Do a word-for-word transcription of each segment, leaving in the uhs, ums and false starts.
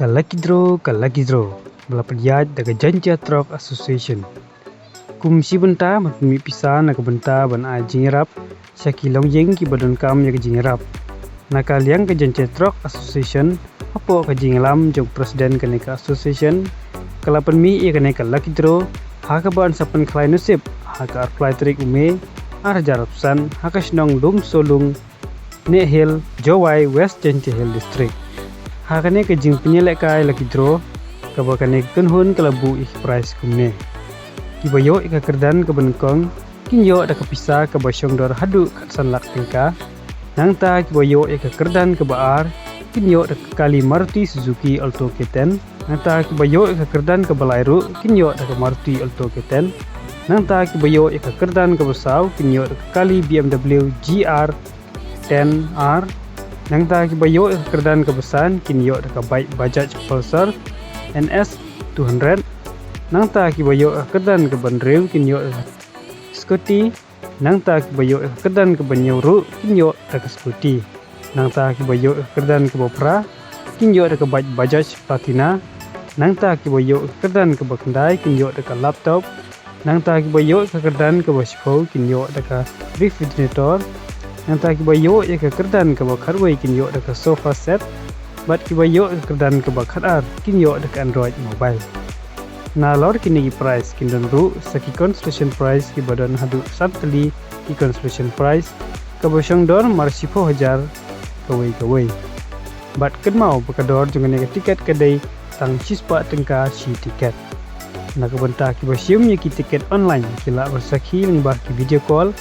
Ka Lucky Draw, ka Lucky Draw, ba la pynïaid da ka Jaintia Truck Association. Kum shi bynta ban pynmih pisa na ka bynta ban ai jingïarap sha ki longïing kiba donkam ïa ka jingïarap. Na ka liang ka Jaintia Truck Association, hapoh ka jingïalam jong president kane ka association, ka la pynmih ïa kane ka Lucky Draw, ha kaba yn sa pynkhlaiñ nusib ha ka arphew lai tarik u May, ar hajar arphew san, ha ka shnong Lumsolung, Neh Hill, Jowai, West Jaintia Hills District. Ha kane ka jingpynïalehkai Lucky Draw, kaba kane ka kynhun ka la buh ïa ki prize kumne. Kiba ïoh ïa ka kyrdan kaba nyngkong kin ïoh da ka pisa kaba shongdor haduh khatsan lak tyngka. Nangta kiba ïoh ïa ka kyrdan kaba ar kin ïoh da ka kali Maruti Suzuki Alto K ten. Nangta kiba ïoh ïa ka kyrdan kaba lai ruh kin ïoh da ka Maruti Alto K ten. Nangta kiba ïoh ïa ka kyrdan kaba saw kin ïoh da ka kali B M W G R ten R. Nangta kiba ïoh ïa ka kyrdan kaba san kin ïoh da ka bike Bajaj Pulsar N S two hundred. Nangta kiba ïoh ïa ka kyrdan kaba hynriew kin ïoh da ka scooty. Nangta kiba ïoh ïa ka kyrdan kaba hynñiew ruh kin ïoh da ka scooty. Nangta kiba ïoh ïa ka kyrdan kaba phra kin ïoh da ka bike Bajaj Platina. Nangta kiba ïoh ïa ka kyrdan kaba khyndai kin ïoh da ka laptop. Nangta kiba ïoh ïa ka kyrdan kaba shiphew kin ïoh da ka refrigerator. Nangta kiba ïoh ïa ka kyrdan kaba khatwei kin ïoh da ka sofa set. Bad kiba ïoh ïa ka kyrdan kaba khatar kin ïoh da ka Android mobile. Nalor kine ki prize kin don ruh sa ki consolation prize kiba don haduh san tylli ki consolation prize, kaba shongdor mar shiphew hajar kawei kawei. Bad kynmaw ba ka dor jong kane ka tiket ka dei tang shispah tyngka shi tiket. Na ka bynta kiba shim ïa ki tiket online, ki lah ban sakhi lyngba ki video call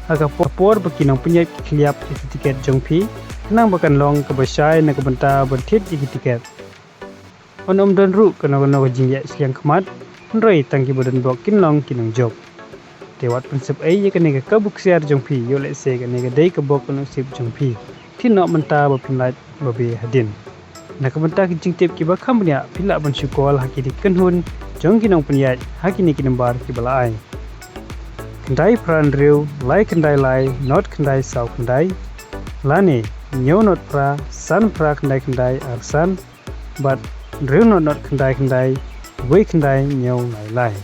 ha ka por, por ba ki nongpynïaid ki khylliap ïa ki tiket jong phi, khnang ba kan long kaba shai na ka bynta ban thied ïa ki tiket. Yn ym don ruh kano kano ka jingïaid shiliang khmat, hynrei tang kiba don bok kin long ki nongjop. Te wat pynsep ei ïa kane ka kabu ksiar jong phi, ïoh lehse kane ka dei ka bok ka nusip jong phi. Thied noh mynta ba phin lait ba be hadien. Na ka bynta ki jingtip kiba kham bniah, phi lah ban shu call ha kine ki kynhun jong ki nongpynïaid ha kine ki nambar kiba la ai: khyndai phra hynriew lai khyndai lai nod khyndai saw khyndai, lane hynñiew nod phra san phra khyndai khyndai ar san, bad hynriew nod nod khyndai khyndai wei khyndai hynñiew lai lai.